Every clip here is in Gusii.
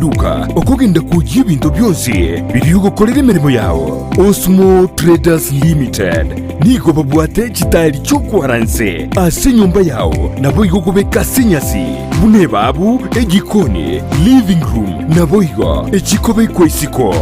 Duka okogenda kwoyia ebinto bionsi biria ogokorera emeremo yao. Osmo Traders Limited nigo babwate chitaeri chi'okwara nse ase enyomba yao naboigo okobeka ase enyasi buna ebabu, ejikoni, living room naboigo echikobekwa isiko.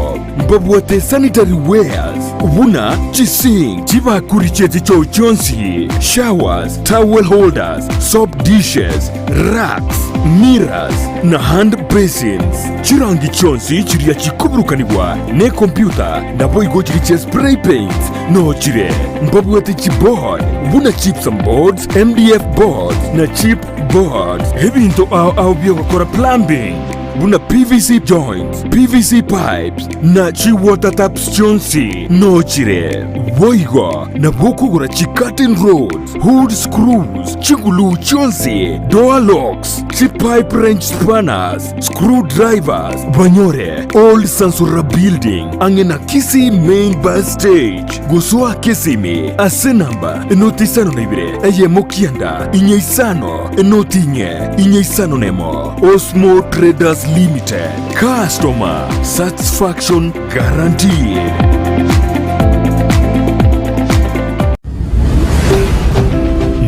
Mbabwate sanitary wares buna chisink, chibakuri chie chichoo chionsi, showers, towel holders, soap dishes, racks, mirrors, na hand basins. Chirangi chionsi chiria chikoburukanigwa nekompyuta naboigo chiria chia spray paints noo chire. Mbabwate chiboard buna gypsum boards, MDF boards na chip boards. Ebinto ao ao biogokora plumbing buna PVC joints, PVC pipes na chi water taps chionsi noo chire. Boigo nabo okogora chi curtain rods, Hood screws, chiguluu chionsi, door locks, chipipe wrench spanners, screw drivers, banyore Old Sansura Building ang'e na Kisii Main Bus Stage. Gosoa Kisimi ase namba enoti isano na ibere eyemo kianda inye isano enoti inye inye isano nemo. Osmo Traders Limited, customer satisfaction guaranteed.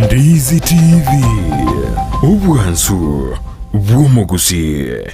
Ndizi TV, obwansu bw'omogusii.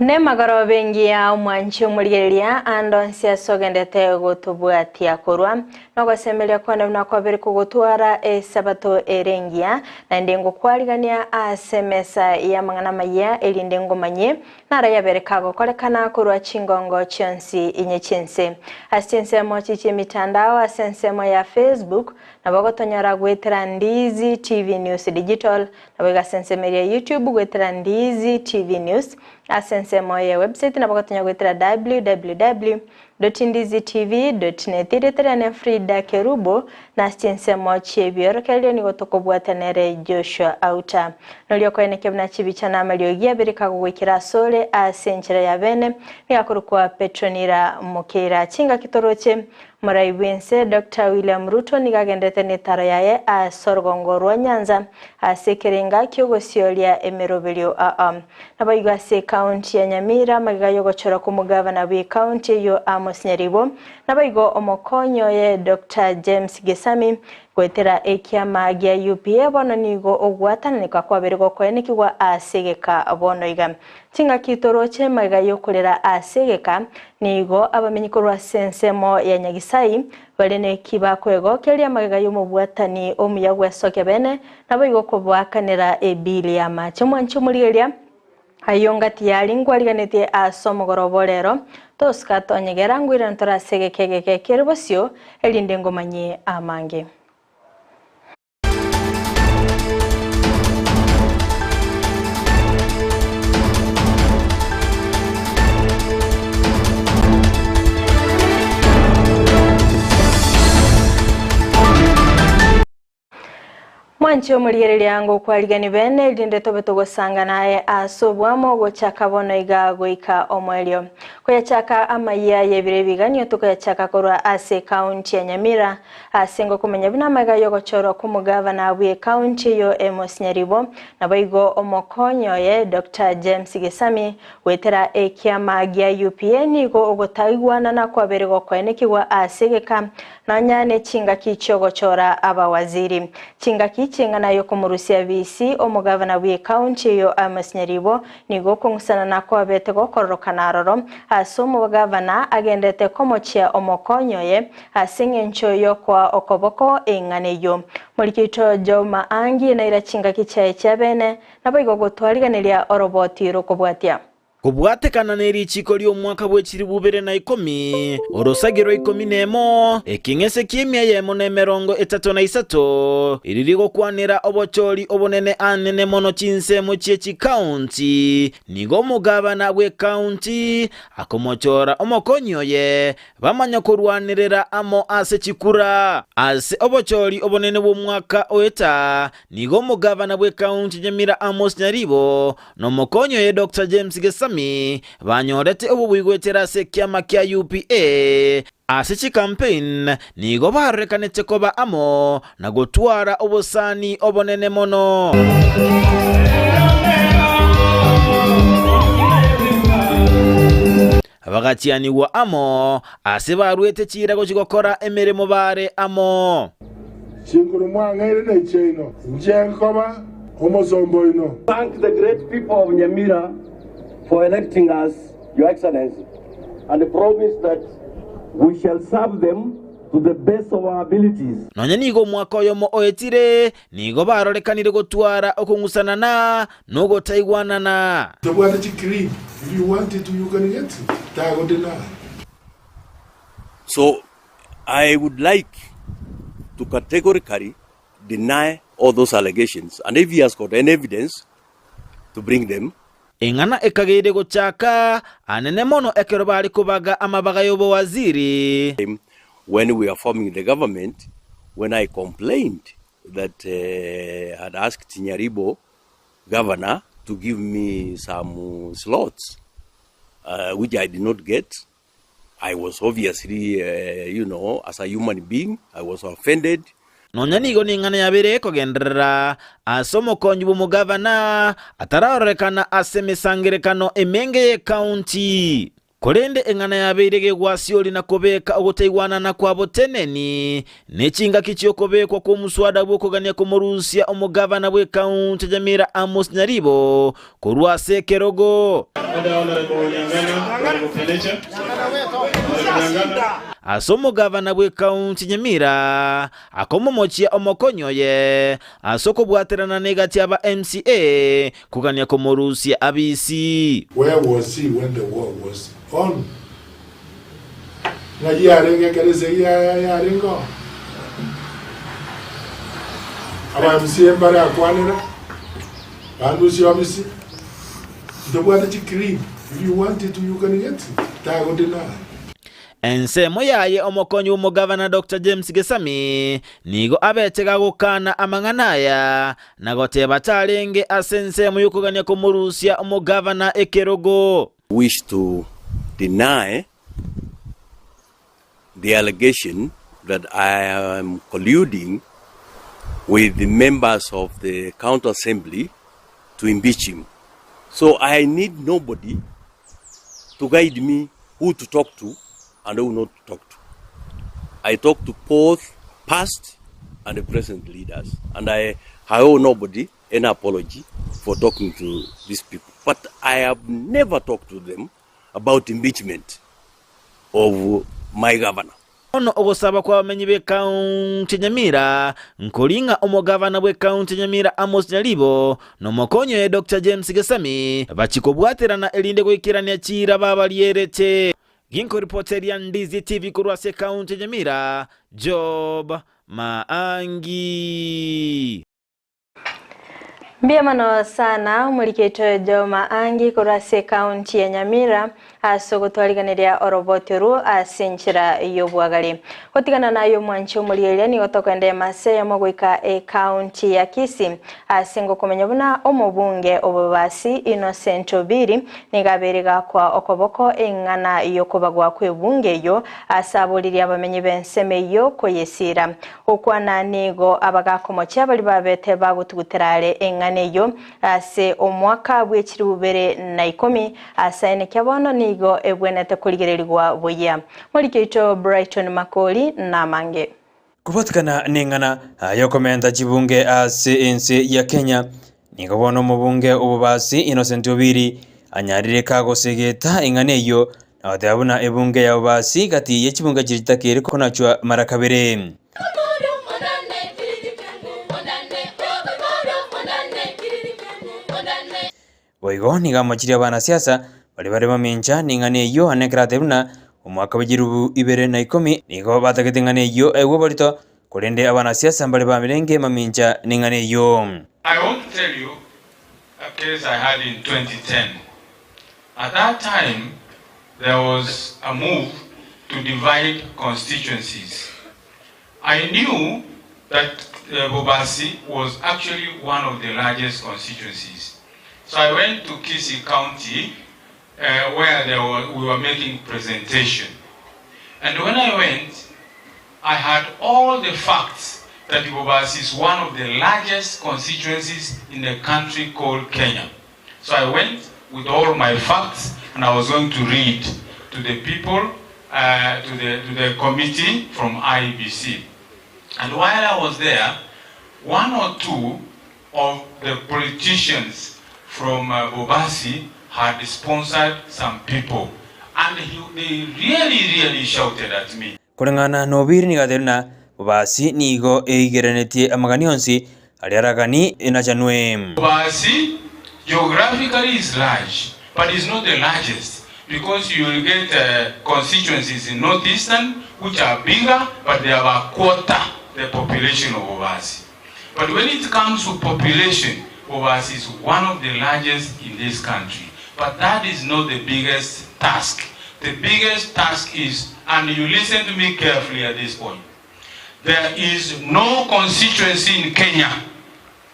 Nemagoroba engiya omwanchi omorigereria ande onsi ase ogendete gotobwatia korwa Nogosemeria kwane buna kwabere kogotwara Esabato ere engiya, naende ngokwarigania ase emesa y'amang'ana amayia, erinde ngomanyie naro yabere kagokorekana korwa chingongo chionsi inye chi'ense. Ase chinsemo chi chi'emitandao ase ensemo ya Facebook, nabo ogotonyora goetera Ndizi TV News Digital, naboigo ase ensemo eria ya YouTube goetera Ndizi TV News, ase ensemo ye website nabo ogotonyora goetera www. Dotindizitv.net Erieta riane Frida Kerubo, na ase chinsemo chi'ebiorokererio nigo tokobwata nere Joshua Auta. Noria okoenekia buna chibicha na amariogi abere kagogoikera asore ase enchera ya bene, nigo akorokwa Petronila Mokeira. Chingaki toroche morai bw'ense Doctor William Ruto nigo agenderete netaro yaye ase orogongo rwa Nyanza ase ekerenga ki'ogosioria emeroberio aa. Naboigo ase ekaunti ya Nyamira, magega y'ogochorwa kw'omogavana bw'ekaunti eyio Amos Nyaribo, naboigo omokonyi oye Doctor James Gesami, goetera ekiama gia UPA bono nigo ogwatananeka kwabeire gokoenekigwa ase egeka bono iga. Chingaki toroche magega y'okorera ase egeka, nigo abamenyi korwa ase ensemo ya Nyagisai bare neki bakoegokeria magega y'omobwatani omuya bw'esokia bene, Naboigo koboakanera ebiili y'amache. Mwanche omorigereria, ayio ngati yari ngwariganetie ase omogoroba o rero, tosika tonyegera, ngwirane tore ase egeka egeke kere bosio, erinde ngomanyie amange. Mwanche omorigereria ngokwarigani bene, erinde tobe togosanga naye ase oboamo gochaka bono iga goika omoerio. Koyachaka amayia y'ebiro ebiganio tokoyachaka korwa ase ekaunti ya Nyamira ase ngokomanya buna amaiga y'ogochorwa kw'omogavana bw'ekaunti eyio Amos Nyaribo naboigo omokonyi oye Doctor James Gesami goetera ekiama gia UPA nigo ogotaigwanana kwabere gokoenekigwa ase egeka Nonya ne chingaki chi'ogochora abawaziri. Chingaki chi'eng'ana y'okomorusia VC, omogavana bw'ecounty eyo Amos Nyaribo, nigo okong'usanana kwabete gokororokana aroro ase omogavana agenderete komochia omokonyi oye ase eng'encho y'okoa okoboko eng'ana eyio. Moriki oito Joe Maangi naira chingaki chiaye chia bene, naboigo gotwariganeria oroboti rokobwatia. Kobwatekana ne richiiko ri'omwaka bwe chilifu ibere na ikomi, orosagi rwa ikomi nemo, ekeng'ese ki'emia eyemo na 33, eri rigokwanera obochori obonene anene mono chinsemo chie chikaunti, nigo omogabana bw'ekaunti akomochora omokonyi oye, bamanya korwanerera amo ase chikura. Ase obochori obonene bw'omwaka oeta, nigo omogabana bw'ekaunti Nyamira Amos Nyaribo na omokonyi oye Doctor James Gesami banyorete obobui goetera ase ekiama kia UPA. Ase chikampein nigo barorekanete koba amo na gotwara obosani obonene mono. Bagatianigwa amo ase barwete chiira gochia gokora emeremo baare amo. Chinkuru mwang'eire nechiaino, inche nkoba omosomba oino. Thank the great people of Nyamira for electing us, Your Excellency, and promise that we shall serve them to the best of our abilities. Nonya nigo omwaka oyomo oetire, nigo barorekanire gotwara okong'usanana na ogotaigwanana. Tobwate chi cream if you want it you can get it tago deny. So I would like to categorically deny all those allegations and if he has got any evidence to bring them. Eng'ana ekageire gochaka anene mono ekero bare kobaga amabaga y'obowaziri. When we were forming the government, when I complained that I had asked Nyaribo governor to give me some slots which I did not get, I was obviously, you know, as a human being, I was offended. Nonya nigo neng'ana yabeire ekogenderera ase omokonyi bw'omogavana atararorekana ase emesangerekano emenge y'ekaunti. Korende eng'ana yabeire gegwasiori na kobeka ogotaigwanana kwa boteneni, ne chingaki chi'okobekwa kw'omuswada bw'okogania komorusia omogavana bw'ekaunti ya Nyamira Amos Nyaribo korwa ase ekerogo. Ase omogavana bw'ekaunti Nyamira akomomochia omokonyi oye ase okobwaterana negati y'aba MCA kogania komorusia abisi. Where was he when the war was on? Ng'ai arenge ekero esegi yarenge oo? Aba MCA mbare akwanera, bandusie obisi, ntobwate chi cream, if you want it you can get it, tago deny. Ensemo yaye omokonyi bw'omogavana Doctor James Gesami nigo abete gagokana amang'ana aya na goteba tarenge ase ensemo y'okogania komorusia omogavana ekerogo. Wish to deny the allegation that I am colluding with the members of the county assembly to impeach him. So I need nobody to guide me who to talk to and who not to talk to. I talk to both past and present leaders and I, I owe nobody any apology for talking to these people. But I have never talked to them about impeachment of my governor. Bono ogosaba kw'abamenyi b'ekaunti ya Nyamira nkori ng'a omogavana bw'ekaunti ya Nyamira Amos Nyaribo na omokonyi oye Doctor James Gesami bachie kobwaterana erinde goikerania chiira babarierete. Ginkoripoteria Ndizi TV korwa ase ekaunti ya Nyamira, Job Maangi. Mbuya mono sana omoriketwe Joma Angi korwa ase ekaunti ya Nyamira ase ogotwariganeria oroboti orwo ase enchera y'obwagare. Gotigana naye omwanchi omorieria nigo tokoenda emase eyemo goika ekaunti ya Kisii ase ngokomenya buna omobunge obobasi Innocent Obiri nigo abeire gakwa okoboko eng'ana y'okobagwa kw'ebunge eyio ase aboririe abamenyi b'ensemo eyio koyesiira. Gokwana nigo abagakomochia baria babete bagotugutera are eng'ana eyio ase omwaka bw'echilifu bibere na ikomi, ase aye bono nigo ebwenerete korigererigwa buya. Moriki oito Brighton Makori namange. Kobwatikana neng'ana y'okomenta chibunge ase ense ya Kenya, nigo bono omobunge obobasi Innocent Obiri anyarire kagosegeta eng'ana eyio na goteba buna ebunge ya bobasi gati ye chibunge chiria chitakeire konachwa mara kabere. Boigo nigo amochirie abanasiasa Baria bare mamincha ning'ana eyio ane ekero atebire buna omwaka bwe chirubu ibere na ikomi nigo batagete ing'ana eyio aigwe oborito, korende abanasiasa mbare bamirenge mamincha neng'ana eyio. I want to tell you a case I had in 2010. At that time there was a move to divide constituencies. I knew that Bobasi was actually one of the largest constituencies. So I went to Kisii County uh, where there were, we were making presentation. And when I went, I had all the facts that Bobasi is one of the largest constituencies in the country called Kenya. So I went with all my facts and I was going to read to the people, uh, to, the, to the committee from IEBC. And while I was there, one or two of the politicians from uh, Bobasi had sponsored some people. And he, they really, really shouted at me. Koreng'ana nobiri nigo atebirie ng'a Bobasi nigo eigerenetie amagani onsi aria aragani enachanwe. Bobasi geographically is large but is not the largest because you will get uh, constituencies in northeastern which are bigger but they have a quarter the population of Bobasi. But when it comes to population, Bobasi is one of the largest in this country. But that is not the biggest task. The biggest task is, and you listen to me carefully at this point, there is no constituency in Kenya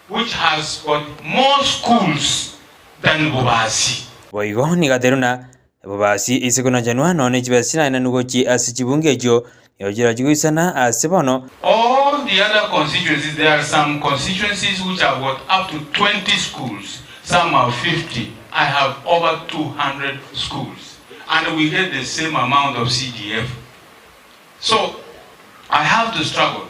which has got more schools than Bobasi. Boigo nigo atebirie ng'a Bobasi ase konachanwa nonya ne chibesa chiraenanwe gochia ase chibunge echio nigo chirachie goisana ase bono. All the other constituencies, there are some constituencies which have got up to 20 schools, some have 50. I have over 200 schools and we get the same amount of CDF. So I have to struggle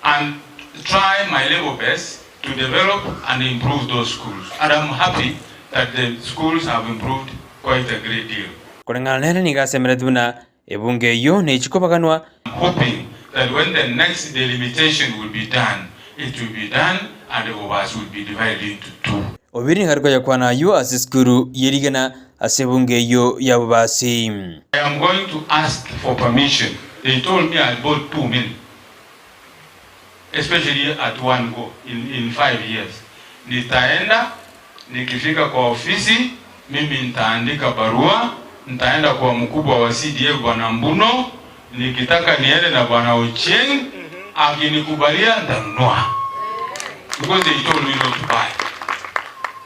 and try my level best to develop and improve those schools. And I'm happy that the schools have improved quite a great deal. Koreng'ana nere nigo asemeretie buna ebunge eyio nechia kobaganwa. I'm hoping that when the next delimitation will be done, it will be done and Bobasi will be divided into two. Obiri nigo are koyakwana ayio ase esukuru ye rigena ase ebunge eyio ya Bobasi. I am going to ask for permission, they told me I bought too many especially at one go in, in five years. Nitaenda nikifika kwa ofisi mimi nitaandika barua, nitaenda kwa mkubwa wa CDF Bwana Mbuno, nikitaka niende na Bwana Ochieng, akinikubalia nitanunua because they told me not to buy.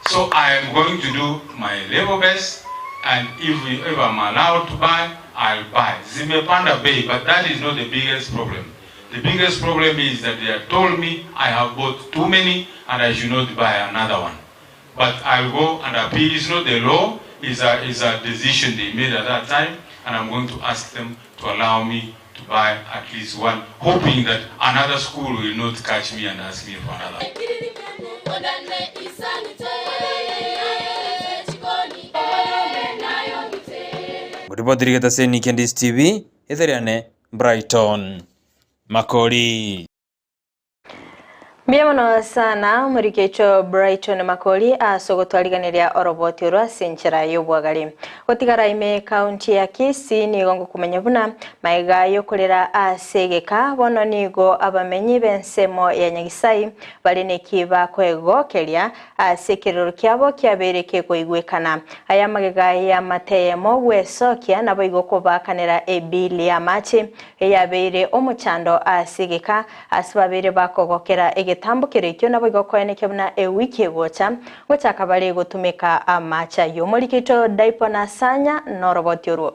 So I am going to do my level best and if, we, if I'm allowed to buy, I'll buy. Zimepanda bei, but that is not the biggest problem. The biggest problem is that they have told me I have bought too many and I should not buy another one. But I'll go and appeal. It's not the law, it's a, it's a decision they made at that time, and I'm going to ask them to allow me to buy at least one, hoping that another school will not catch me and ask me for another. Ngoripoti rigetaseni Kendis TV, Etheriane, Brighton. Makori. Mbuya mono sana omorikecho Brighton Makori ase ogotwariganeria oroboti orwo ase enchera ya obwagare. Gotigara ime ekaunti ya Kisii nigo ngokomenya buna maiga yokorera ase egeka bono nigo abamenyi b'ensemo ya Nyagisai bare neki bakoegokeria ase ekerero kiabo kiabeire kekoigwekana. Aya magega ya matemo gwesokia nabo igo kobakanera ebili ya amache eyabeire omochando ase egeka ase babere bakogokera egetambokero ekio nabo igo koenekia buna ewiki egocha gochaka bare gotumeka amache aywo. Omoriketo Daipo Nasanya noroboti orwo.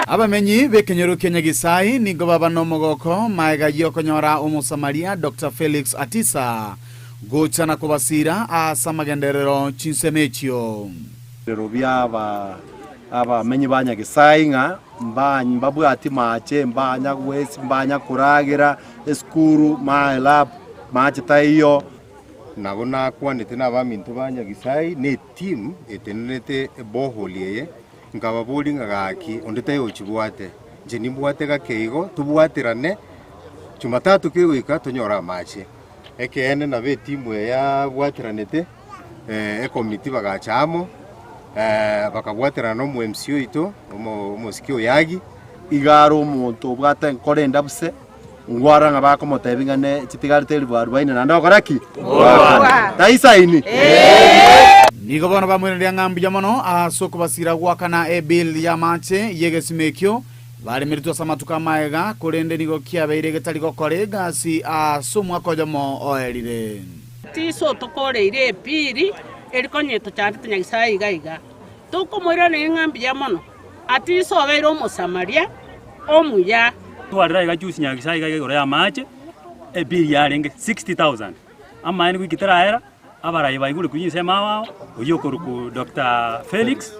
Abamenyi b'ekenyoro kia Nyagisai nigo baba nomogoko maega y'okonyora Omosamaria Doctor Felix Atisa gocha na kobasira ase amagenderero chinsemo echio. Ebirero bia abamenyi ba Nyagisai ng'a mbabwati mache, mbanya gwesi, mbanya koragera, esukuru, maelab, mache taiyo. Nabo nakwanete nabaminto ba Nyagisai na etimu etenerete eborehole eye, nkababoria ng'a gaki onde taiyo ochibwate, inche nimbwate gake igo tobwaterane, Jumatatu kegoika tonyore amache. Ekeene nabo etimu eye yabwateranete, ekomiti bagacha amo, bakabwaterana na omo MC oito, omosike Oyagi. Iga are omonto obwate enkoro endabuse, ngwarora ng'a bakomotebia ng'a ne chitigarete elifu arubaini naende ogokora ki? Taisaini? Nigo bono bamweneria ng'a mbuya mono ase okobasira goakana ebill y'amache y'egesima ekio Baremeretwe ase amatuko amaega, korende nigo kiabeire getari gokora egasi ase omwaka oyomo oerire. Tiso tokoreire ebiiri eri konya etochandete Nyasae iga iga. Tokomoiraneria ng'a mbuya mono, Atiso obeire Omosamaria omuya. Twarire aiga juzi Nyasae iga iga igoro y'amache, ebill yarenge 60,000. Amaene goika teraera, Abarai baigure korwa chinsemo ao ao, oyio okorokwa Doctor Felix,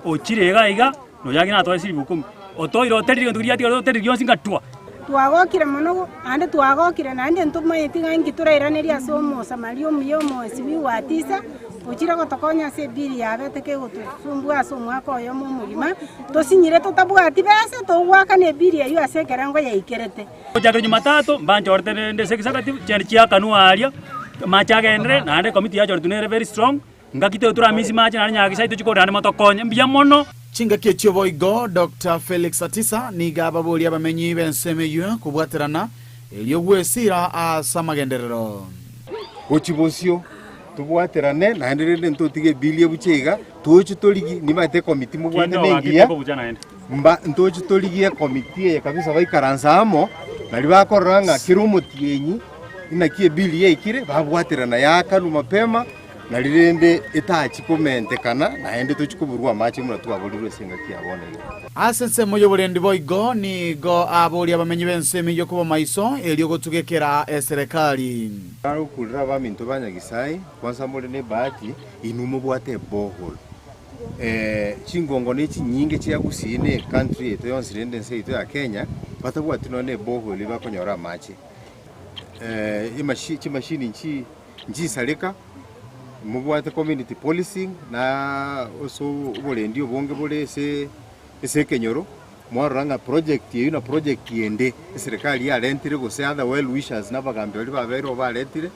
ochire iga iga, na oyio agende atoe chilifu ikomi, otoire oterire egento keria giatigara oterire gionsi ngatwa. Twagokire mono, naende twagokire, naende ntomaeti ng'a inki torairanerie ase Omosamaria omuya omosibi o Atisa, ochire gotokonya ase ebiri yabete kegotosumbua ase omwaka oyomo omogima, tosinyire totabwati besa, togoakana ebiri eyio ase ekerengo yaikerete. Gochakera Jumatatu mbanchorete rende ase egesagati chiaria chiakanwa aria, amache agenderere, naende ekomiti yachoretwe nere very strong, ngaki tebe toramisi mache naende nyasae tochie naende motokonye, mbuya mono. Chingaki echio boigo Doctor Felix Atisa nigo ababoria abamenyi b'ensemo eyio kobwaterana erio gwesira ase amagenderero. Gochia bosio tobwaterane naende rende ntotige ebill ebuche iga, toche torigie, nimanyete ekomiti mobwate nengiya. Mba ntoche torigie ekomiti eye kabisa baikaranse amo, nario bakorora ng'a kera omotienyi inaki ebill yaikire, babwaterana yaakanwa mapema, nario rende etachi komentekana naende tochi koborwa amache buna twaborirwe ase engaki ya bono iga. Ase ensemo y'oborendi boigo nigo aboria abamenyi b'ensemo eyio koba maiso, erio gotugekera eserekari. Narokurire abaminto ba Nyasae, kwansa more nebahati, inwe mobwate eborehole. Chingongo ne chinyinge chia Gusii ne ecountry yaito yonsi rende ense yaito ya Kenya, batabwati nonya na eborehole bakonyora amache. Emashi chimashini nchi nchisareka, mobwate community policing na ase oborendi obonge bore ase ase ekenyoro, mwarora ng'a project eywo na project ende eserekari yarentire gose other well wishers na abagambi baria babeire oo baretire,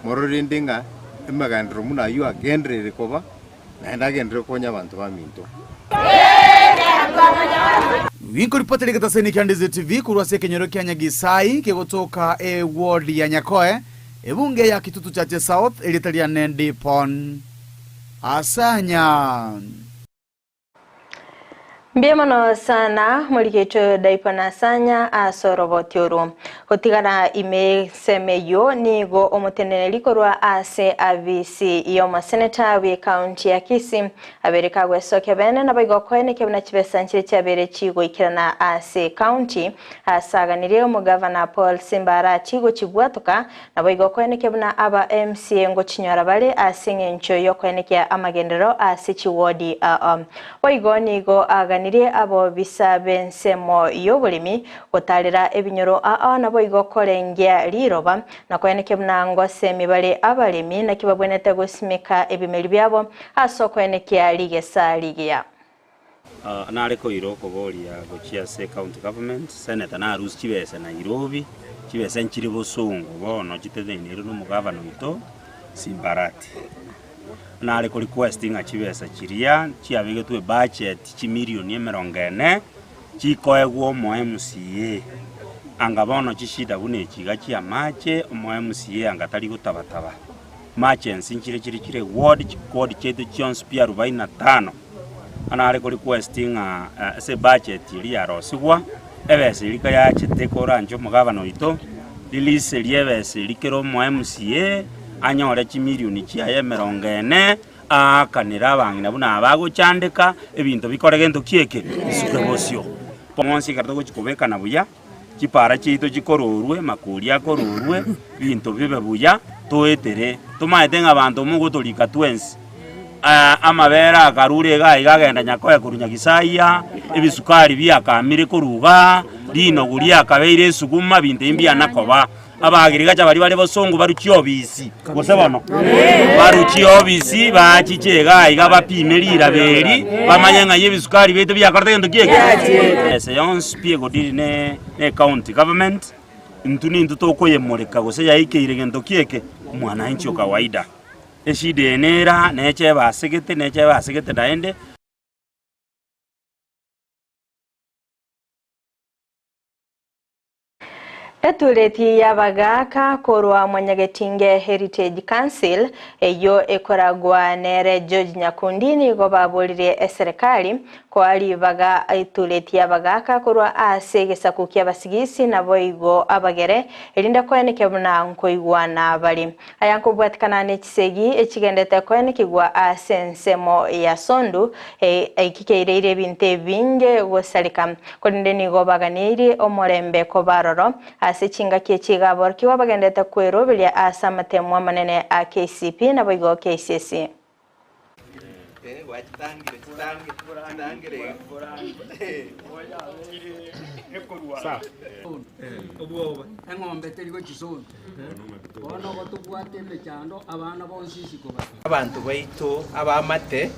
Morore rende ng'a emagenderero buna ayio agenderere koba, naende agenderere gokonya abanto baminto. Ninkoripotera egetaseni kia Ndizi TV korwa ase ekenyoro kia Nyagisai kegotoka e ward ya Nyakoe, ebunge ya Kitutu Chache South, erieta riane Dipon Asanya. Mbuya mono sana morigecho Daipa na Sanya ase oroboti orwo. Gotigara ime ensemo eyio nigo omoteneneri korwa ase abisi y'omoseneta bw'ecounty ya Kisii abere kagwesokia bene naboigo koenekia buna chibesa nchire chiabere chigoikerana ase ecounty ase aganirie omogavana Paul Simba Arati gochibwatoka Naboigo koenekia buna aba MCA ngochinyora bare ase eng'encho y'okoenekia amagenderero ase chiwodi aa. Boigo nigo aganirie abobisa b'ensemo y'oboremi gotarera ebinyoro aa naboigo korengia riroba na koenekia buna ngosemi bare abaremi naki babwenerete gosimeka ebimeri biabo ase okoenekia rigesa rigiya. Nare koira okoboria gochia ase county government, senator narusie chibesa Nairobi, chibesa nchire bosongo bono chiteneneirwe na omogavana oito Simba Arati. Nare ko request ng'a chibesa chiria chiabegetwe ebudget chimilioni emerongo ene, chikoegwa omo MCA. Anga bono chishida buna echi iga chia amache, omo MCA anga tari gotabataba. Emergency nchire chire chire ward, chiward chiaito chionsi pi arobaini na tano. Bono nare ko request ng'a ase ebudget eria yarosigwa, ebesa eria kayachete koranche omogabana oito, release eria ebesa eria kera omo MCA, anyore chimilioni chiaye emerongo ene, aakanere abang'ina buna aba bagochandeka, ebinto bikore gento ki eke? Bisuke bosio. Bonsi ekero togochi kobekana buya. Chipara chiaito chikororwe, amakori akororwe, ebinto bibe buya, toetere. Tomaete ng'a abanto mogotorika twensi, amabere akarure iga iga agenda nyakoe korwa nyagisaiya, ebisukari biakamire korwa igaa, rinogu riakabeire esuguma, binto ebi mbiana koba. Abagirigacha baria bare bosongo barue chiobisi, gose bono? Barue chiobisi bachiche iga iga bapime riraba eri, bamanye ng'ai ebisukari biaito biakorete gento ki eke? Ase yonsi pi egodili ne ne county government, Intwe nintwe tokoyemoreka gose yaikeire gento ki eke? Mwananchi o kawaida. Eshida eye nere aa, neche ebasegete, neche ebasegete naende. Etureti y'abagaaka korwa Mwanyagetinge Heritage Council eyio ekoragwa nere George Nyakundi nigo baboririe eserekari koa ribaga etureti y'abagaaka korwa ase egesaku ki'abasigisi naboigo abagere erinde koenekia buna nkoigwana bare. Aya nkobwatikana ne chisegi echigendete koenekigwa ase ensemo ya Sondu, eki keireire ebinto ebinge gosareka. Korende nigo baganeirie omorembe koba aroro ase chingaki echi iga aborokigwa bagendete kweroberia ase amatemo amanene a KCP naboigo KCSE. Abanto baito abamate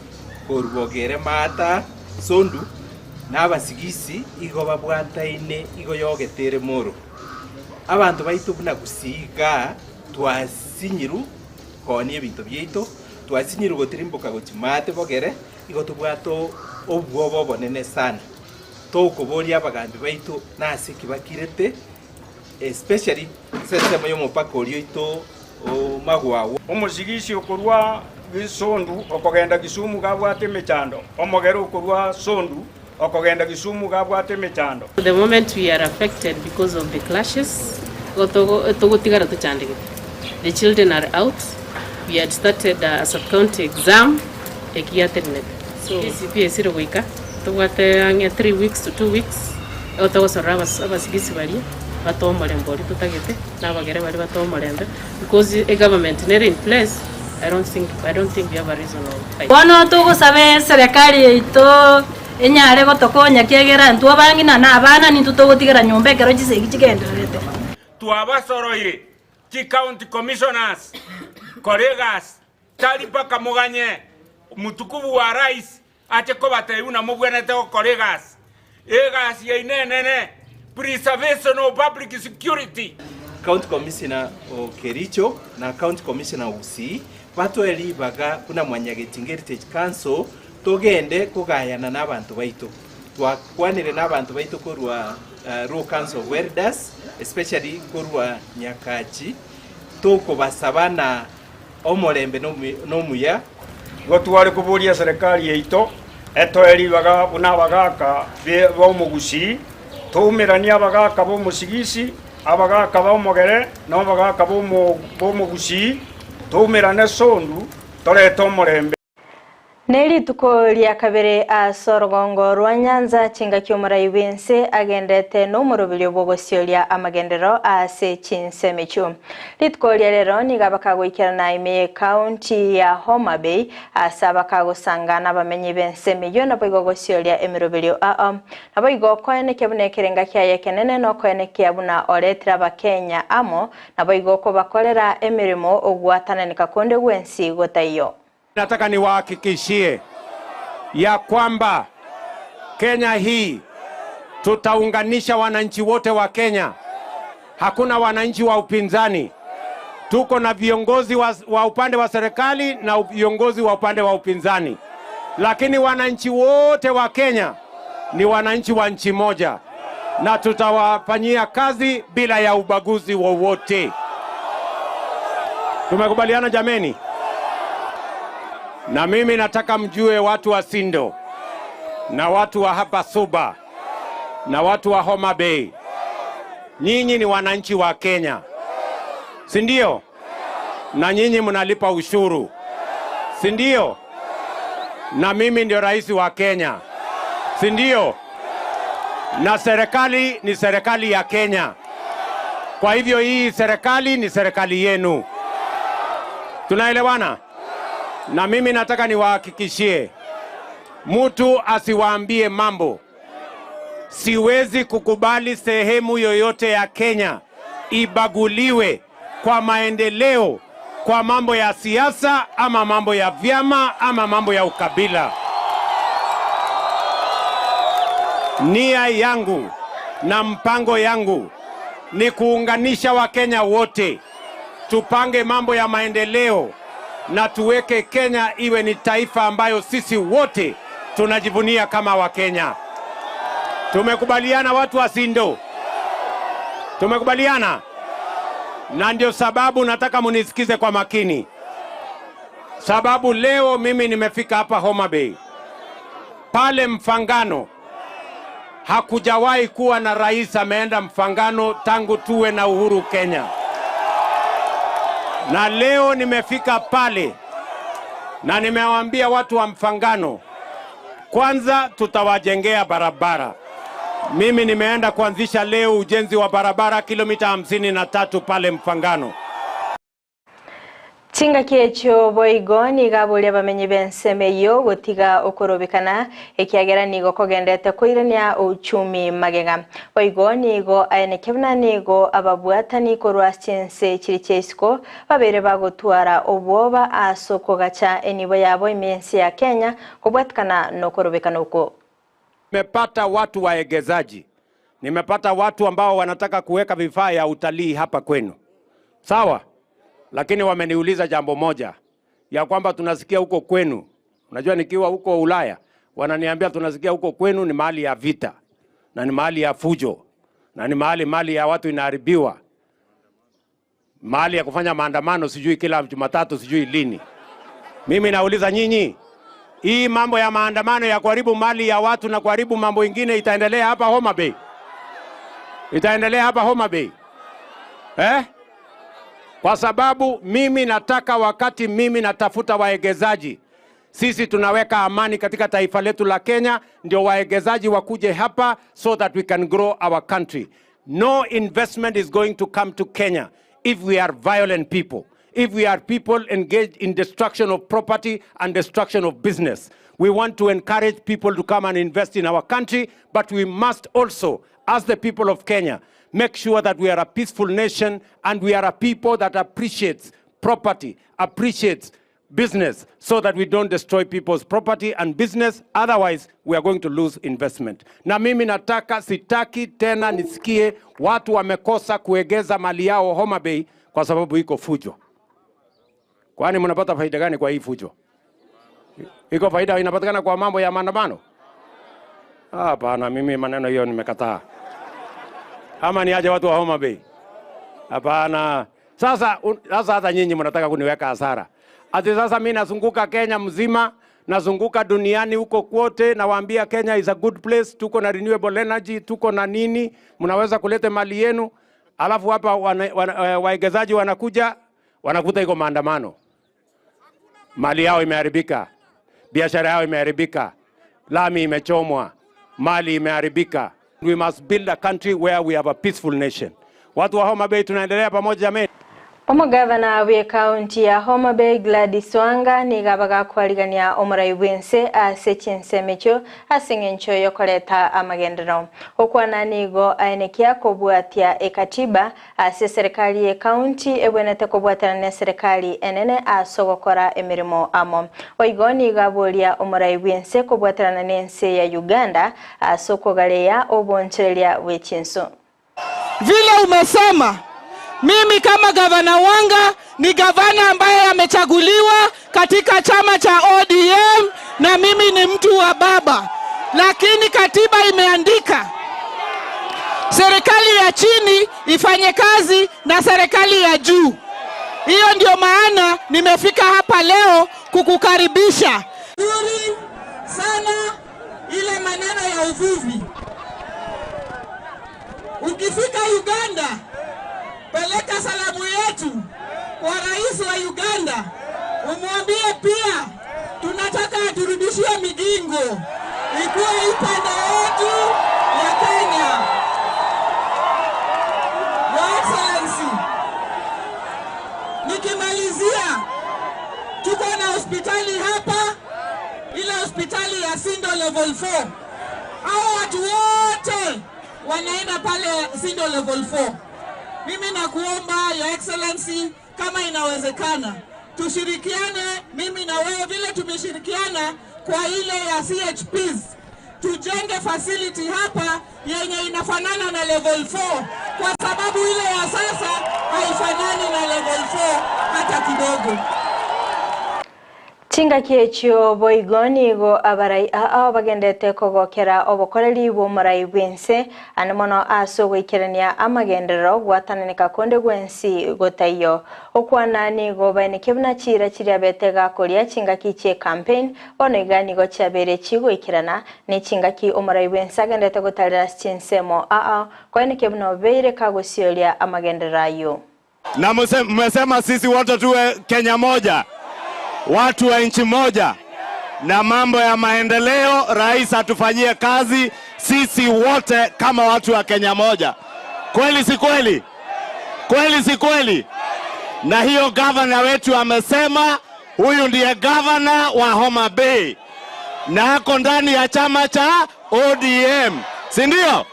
korwa Bogere Maata Sondu na Abasigisi igo babwataine igo yogetere moro. Abanto baito buna Gusii igaa twasinyiru koonia ebinto biaito, twasinyirwe gotirimboka gochia maate bogere, igo tobwate obwoba obonene sana. Tokoboria abagambi baito nase ki bakirete, especially ase ensemo y'omopaka oria oito o Magwagwa. Omosigisi okorwa Sondu okogenda Kisumu gabwate emechando, omogere okorwa Sondu okogenda Kisumu gabwate emechando. The moment we are affected because of the clashes, igo togo togotigara tochandegete. The children are out, we had started a sub county exam eki giatenenete. So KCPE esire goika, tobwate ang'e 3 weeks to 2 weeks, igo togosorora abas abasigisi baria batoe omorembe oria totagete, na abagere baria batoe omorembe because egovernment nere in place, I don't think I don't think we have a reason of fighting. Bono togosaba eserekari yaito enyare gotokonya ekiagera intwe abang'ina na abana nintwe togotigara nyomba ekero chisegi chigendererete. Twabasoroire chi county commissioners kora egasi tari mpaka moganye omotukubu wa rais ache kobatebia buna mobwenerete gokora egasi. Egasi yaino enene, preservation of public security. County Commissioner o Kericho na County Commissioner o Gusii batoe ribaga buna Mwanyagetinga Heritage Council togende kogayana nabanto baito. Twakwanire nabanto baito korwa Luo Council of Elders especially korwa Nyakachi tokobasaba na omorembe nomuya. Igo tware koboria eserekari yaito etoe ribaga buna abagaaka b'omogusii, toumeranie abagaaka b'omosigisi, abagaaka b'omogere, na abagaaka b'omogusii, toumerane sondu, torete omorembe. Ne rituko ria kabere ase orogongo rwa Nyanza chingaki omorai bw'ense agendete nomoroberio bw'ogosioria amagenderero ase chinsemo echio. Rituko ria rero nigo abakagoikerana ime y'ecounty ya Homa Bay ase abakagosanga nabamenyi b'ensemo eyio naboigo gosioria emeroberio ao. Naboigo koenekia buna ekerenga kiaye ekenene nokoenekia buna oretire abakenya amo naboigo kobakorera emeremo ogwatananeka konde gwensi gotaiyo. Nataka niwahakikishie ya kwamba Kenya hii tutaunganisha wananchi wote wa Kenya. Hakuna wananchi wa upinzani. Tuko na viongozi wa, wa upande wa serikali na viongozi wa upande wa upinzani, lakini wananchi wote wa Kenya ni wananchi wa nchi moja, na tutawafanyia kazi bila ya ubaguzi wowote. Tumekubaliana jameni? Na mimi nataka mjue watu wa Sindo na watu wa hapa Suba na watu wa Homa Bay, nyinyi ni wananchi wa Kenya, si ndio? Na nyinyi mnalipa ushuru, si ndio? Na mimi ndio rais wa Kenya, si ndio? Na serikali ni serikali ya Kenya. Kwa hivyo hii serikali ni serikali yenu. Tunaelewana? Na mimi nataka niwahakikishie, mtu asiwaambie mambo. Siwezi kukubali sehemu yoyote ya Kenya ibaguliwe kwa maendeleo, kwa mambo ya siasa ama mambo ya vyama ama mambo ya ukabila. Nia yangu na mpango yangu ni kuunganisha Wakenya wote, tupange mambo ya maendeleo na tuweke Kenya iwe ni taifa ambayo sisi wote tunajivunia kama Wakenya. Tumekubaliana watu wa Sindo, tumekubaliana, na ndio sababu nataka munisikize kwa makini, sababu leo mimi nimefika hapa Homa Bay pale Mfangano. Hakujawahi kuwa na rais ameenda Mfangano tangu tuwe na uhuru Kenya, na leo nimefika pale na nimewaambia watu wa Mfangano, kwanza tutawajengea barabara. Mimi nimeenda kuanzisha leo ujenzi wa barabara kilomita 53 pale Mfangano. Chingaki ekyo boigo nigo aboria bamenyi b'ensemo eywo gotiga okorobekana ekiagera nigo kogendete koirania uchumi magega. Boigo nigo aeneke buna nigo ababwatani korwa chinse chiri chia isiko babere bagotwara obwoba ase okogacha enibo yabo ime ense ya Kenya kobwatikana na okorobekana oko. Nimepata watu waegezaji, nimepata watu ambao wanataka kuweka vifaa ya utalii hapa kwenu, sawa. Lakini wameniuliza jambo moja ya kwamba tunasikia huko kwenu, unajua nikiwa huko Ulaya wananiambia tunasikia huko kwenu ni mahali ya vita na ni mahali ya fujo na ni mahali mali ya watu inaharibiwa, mahali ya kufanya maandamano, sijui kila Jumatatu, sijui lini. Mimi nauliza nyinyi, hii mambo ya maandamano ya kuharibu mali ya watu na kuharibu mambo ingine itaendelea hapa Homa Bay? Itaendelea hapa Homa Bay eh? Kwa sababu mimi nataka, wakati mimi natafuta waegezaji, sisi tunaweka amani katika taifa letu la Kenya, ndio waegezaji wakuje hapa so that we can grow our country. No investment is going to come to Kenya if we are violent people, if we are people engaged in destruction of property and destruction of business. We want to encourage people to come and invest in our country, but we must also, as the people of Kenya, make sure that we are a peaceful nation and we are a people that appreciates property, appreciates business, so that we don't destroy people's property and business. Otherwise, we are going to lose investment. Na mimi nataka, sitaki tena nisikie watu wamekosa kuegeza mali yao Homa Bay kwa sababu iko fujo. Kwani mnapata faida gani kwa hii fujo? Iko faida inapatikana kwa mambo ya maandamano? Hapana, mimi maneno hiyo nimekataa. Ama ni aje watu wa Homa Bay? Hapana. Sasa sasa hata nyinyi mnataka kuniweka hasara. Ati sasa mimi nazunguka Kenya mzima, nazunguka duniani huko kwote, nawaambia Kenya is a good place, tuko na renewable energy, tuko na nini, mnaweza kuleta mali yenu. Alafu hapa waegezaji wanakuja, wanakuta iko maandamano. Mali yao imeharibika, biashara yao imeharibika, lami imechomwa, mali imeharibika. We must build a country where we have a peaceful nation. Watu wa Homa Bay tunaendelea pamoja jameni. Omogavana bwe kaunti ya Homa Bay Gladys Wanga niga bagakwarigania omorai bwense ase chinsemo ekio ase eng'encho yokoreta amagenderero. Okwana nigo aenekia kobwatia ekatiba ase serikali ye kaunti ebwenete kobwatana na serikali enene ase ogokora emirimo amo. Oigo nigo aboria omorai bwense kobwaterana na ense ya Uganda ase okogareya obonchereria bwe chinso. Vile umesema, mimi kama gavana Wanga ni gavana ambaye amechaguliwa katika chama cha ODM na mimi ni mtu wa baba, lakini katiba imeandika serikali ya chini ifanye kazi na serikali ya juu. Hiyo ndio maana nimefika hapa leo kukukaribisha. Nzuri sana ile maneno ya uvuvi. Ukifika Uganda, peleka salamu yetu kwa rais wa Uganda, umwambie pia tunataka aturudishie Migingo ikuwe upande wetu ya Kenya. Your Excellency, nikimalizia, tuko na hospitali hapa, ile hospitali ya Sindo level 4. Hao watu wote wanaenda pale Sindo level 4. Mimi nakuomba Your Excellency, kama inawezekana tushirikiane, mimi na wewe, vile tumeshirikiana kwa ile ya CHPs, tujenge facility hapa yenye inafanana na level 4 kwa sababu ile ya sasa haifanani na level 4 hata kidogo. Chingaki echio boigo nigo abarai aa bagendete kogokera obokoreri bw'omorai bw'ense ande mono ase ogoikerania amagenderero gwatananeka konde gwensi gotaiyo. Okwana nigo baenekia buna chiira chiria bete gakoria chingaki chie campaign bono iga nigo chiabeire chigoikerana ne chingaki omorai bw'ense agendete gotarera ase chinsemo aa koenekia buna obeire kagosioria amagenderero ayio. Na mmesema sisi wote tuwe Kenya moja, watu wa nchi moja, na mambo ya maendeleo rais atufanyie kazi sisi wote kama watu wa Kenya moja. Kweli si kweli? Kweli si kweli? Na hiyo gavana wetu amesema huyu ndiye gavana wa Homa Bay na ako ndani ya chama cha ODM, si ndio?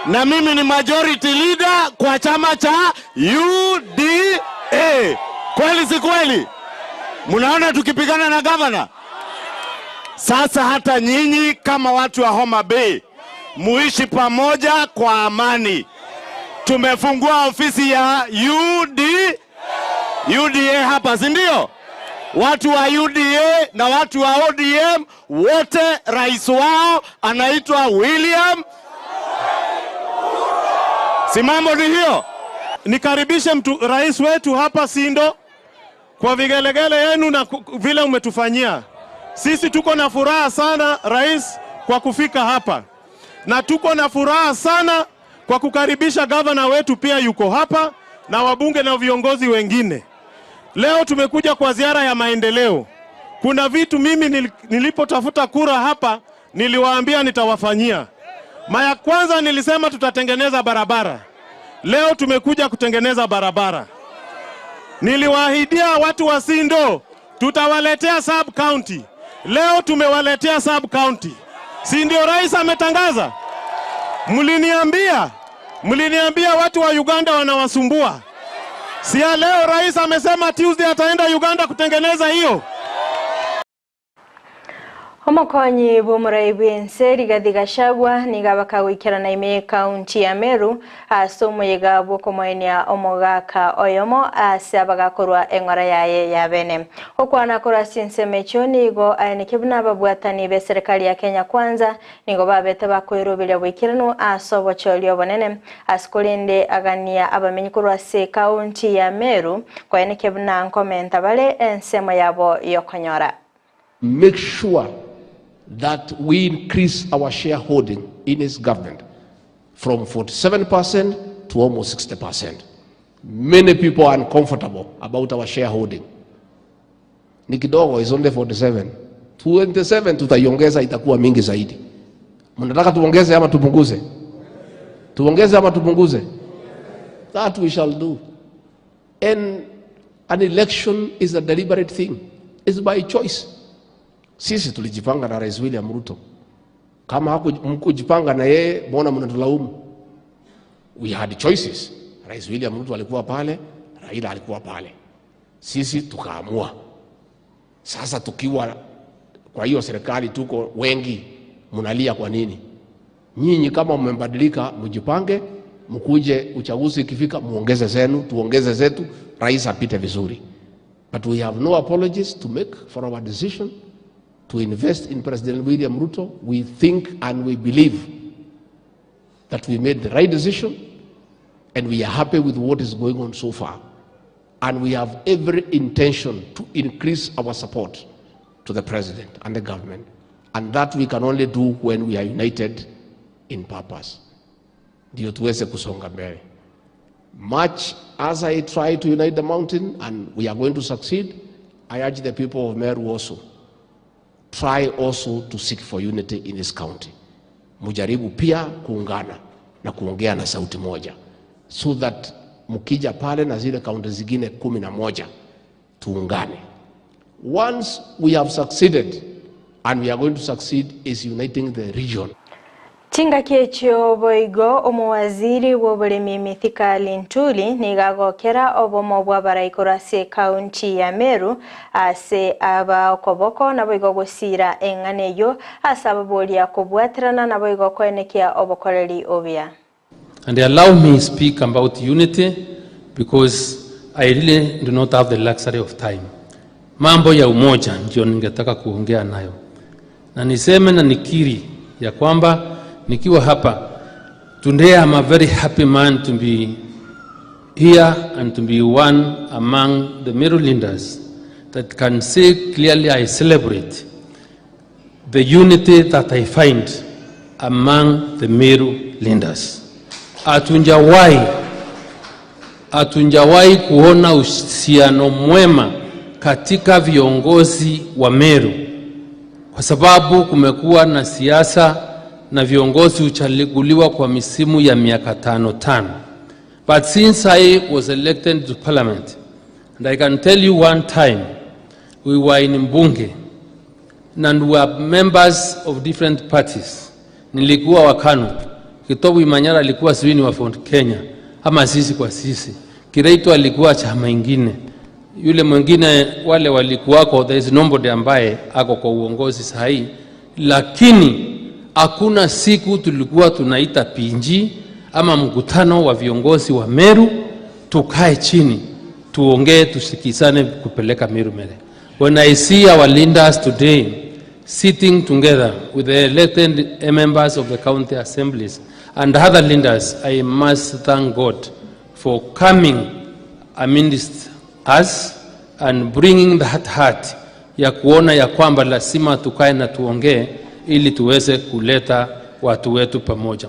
Na mimi ni majority leader kwa chama cha UDA. Kweli si kweli? Mnaona tukipigana na gavana? Sasa hata nyinyi kama watu wa Homa Bay muishi pamoja kwa amani. Tumefungua ofisi ya UD, UDA hapa, si ndio? Watu wa UDA na watu wa ODM wote, rais wao anaitwa William. Si mambo ni hiyo? Nikaribishe mtu rais wetu hapa Sindo kwa vigelegele yenu na vile umetufanyia. Sisi tuko na furaha sana rais kwa kufika hapa, na tuko na furaha sana kwa kukaribisha gavana wetu pia yuko hapa na wabunge na viongozi wengine. Leo tumekuja kwa ziara ya maendeleo. Kuna vitu mimi nilipotafuta kura hapa niliwaambia nitawafanyia. Mara kwanza nilisema tutatengeneza barabara. Leo tumekuja kutengeneza barabara. Niliwaahidia watu wa Sindo tutawaletea sub county. Leo tumewaletea sub county. Si ndio rais ametangaza? Mliniambia watu wa Uganda wanawasumbua. Si ya leo rais amesema Tuesday ataenda Uganda kutengeneza hiyo. Omokonyi bw'omorai bw'ense Rigathi Gachagua nigo abakagoikerana ime ekaunti ya Meru ase omoyega bw'okomoenia omogaka oyomo ase abagakorwa eng'ora yaye ya bene. Okwana korwa ase ensemo echio nigo aenekia buna ababwatani be serikali ya Kenya Kwanza nigo babete bakoiroberia boikeranu ase obochori obonene ase korende agania abamenyi korwa ase ekaunti ya Meru koenekia buna nkomenta bare ensemo yabo yokonyora. Make sure that we increase our shareholding in his government from 47% to almost 60%. Many people are uncomfortable about our shareholding. Ni kidogo, is only 47. 27 tutaiongeza itakuwa mingi zaidi. Mnataka tuongeze ama tupunguze? Tuongeze ama tupunguze? That we shall do. And an election is a deliberate thing. It's by choice. Sisi tulijipanga na Rais William Ruto. Kama hamkujipanga na yeye, mbona mnatulaumu? We had choices. Rais William Ruto alikuwa pale, Raila alikuwa pale. Sisi tukaamua. Sasa tukiwa kwa hiyo serikali tuko wengi, mnalia kwa nini? Nyinyi kama mmebadilika, mjipange, mkuje uchaguzi ikifika, muongeze zenu, tuongeze zetu, rais apite vizuri. But we have no apologies to make for our decision to invest in President William Ruto. We think and we believe that we made the right decision and we are happy with what is going on so far. And we have every intention to increase our support to the president and the government. And that we can only do when we are united in purpose. Ndio tuweze kusonga mbele. Much as I try to unite the mountain, and we are going to succeed, I urge the people of Meru also, try also to seek for unity in this county. Mujaribu pia kuungana na kuongea na sauti moja, so that mkija pale na zile kaunti zingine 11 tuungane. Once we have succeeded, and we are going to succeed, is uniting the region. Chingaki echio boigo omowaziri bw'oboremi Mithika Linturi nigo agokera obomo bw'abarai korwa ase ekaunti ya Meru ase aba okoboko naboigo gosira eng'ana eyio ase ababoria kobwaterana naboigo koenekia obokoreri obuya. And allow me speak about unity because I really do not have the luxury of time. Mambo ya umoja ndio ningetaka kuongea nayo, na niseme na nikiri ya kwamba nikiwa hapa today I'm a very happy man to be here and to be one among the Meru leaders that can say clearly I celebrate the unity that I find among the Meru leaders. Hatunjawahi hatunjawahi kuona uhusiano mwema katika viongozi wa Meru, kwa sababu kumekuwa na siasa na viongozi huchaguliwa kwa misimu ya miaka tano tano. But since I was elected to parliament, and I can tell you one time we were in Mbunge and we were members of different parties. Nilikuwa wa KANU, Kitovu Imanyara alikuwa sijui ni wa Ford Kenya ama sisi kwa sisi, Kireito alikuwa chama ingine, yule mwingine wale walikuwako, there is nobody ambaye ako kwa uongozi sahihi, lakini hakuna siku tulikuwa tunaita PG ama mkutano wa viongozi wa Meru tukae chini tuongee, tusikizane kupeleka Meru mbele. When I see our leaders today sitting together with the elected members of the county assemblies and other leaders, I must thank God for coming amidst us and bringing that heart ya kuona ya kwamba lazima tukae na tuongee ili tuweze kuleta watu wetu pamoja.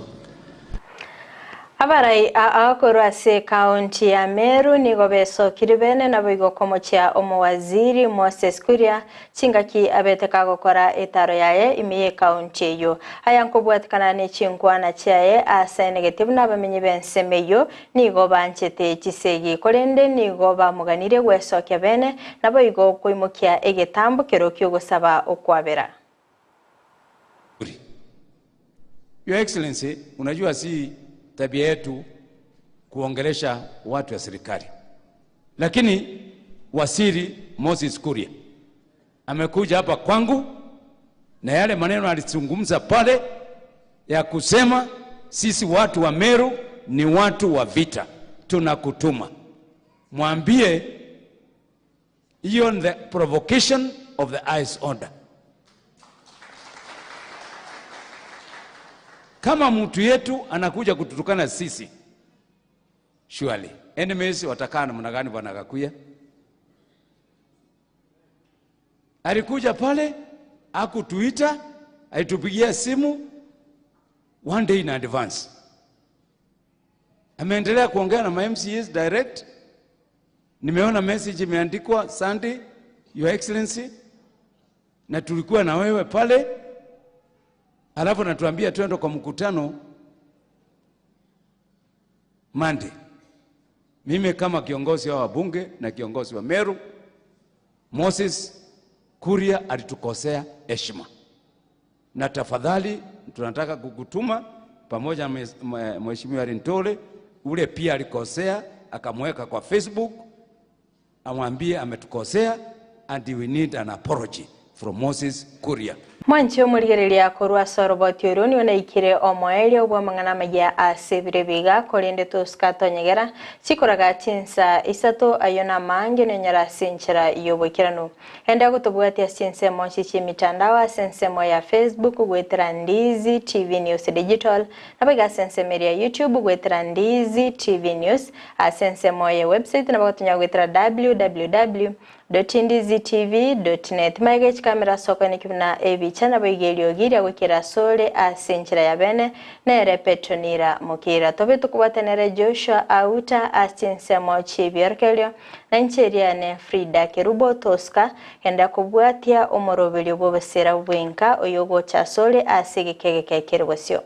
Abarai akorwa ase ekaunti ya Meru nigo besokire bene naboigo komochia omowaziri Moses Kuria chingaki abete kagokora etaro yaye ime ye ekaunti eyo aya nkobwatikana ne chinkwana chiaye asaenegete buna abamenyi b'ensemo eyo nigo banchete chisegi korende nigo bamuganire gwesokia bene naboigo koimokia egetambo kero kiogosaba okwabera. Your Excellency, unajua si tabia yetu kuongelesha watu wa serikali, lakini Waziri Moses Kuria amekuja hapa kwangu na yale maneno alizungumza pale ya kusema sisi watu wa Meru ni watu wa vita, tunakutuma mwambie hiyo ni the provocation of the highest order. Kama mtu yetu anakuja kututukana sisi, surely enemies watakaa namna gani? Bwana Gakuya alikuja pale, akutuita, alitupigia simu one day in advance. Ameendelea kuongea na ma MCAs direct. Nimeona message imeandikwa Sunday, Your Excellency, na tulikuwa na wewe pale alafu natuambia twende kwa mkutano Monday. Mimi kama kiongozi wa wabunge na kiongozi wa Meru, Moses Kuria alitukosea heshima, na tafadhali tunataka kukutuma pamoja na Mheshimiwa Linturi, ule pia alikosea, akamweka kwa Facebook, amwambie ametukosea and we need an apology from Moses Kuria. Mwanchi omorigereria korwa ase oroboti oru nigo naikire omoerio bwa amang'ana amaya ase ebire biga korende tosika tonyegera chikoraga chinsa isato ayo na amange nonyora ase enchera ya oboikeranu. Enda gotobwatia ase ensemo nchi chia emitandao ase ensemo ya Facebook gwetera Ndizi TV News Digital nabo iga ase ensemo eria ya YouTube gwetera Ndizi TV News ase ensemo ya website nabo gotonya gwetera www .ndizitv.net Magega echikamera ase okoeneki buna ebicha nabo iga eriogi ria goikera asore ase enchera ya bene nere Petronira Mokira. Tobe tokobwate nere Joshua Auta ase chinsemo chi'ebiorokererio na inche eriane Frida Kerubo Tosca genda kobwatia omoroberio bw'obosera bw'enka oyo ogocha asore ase egeka egeke kere bosio.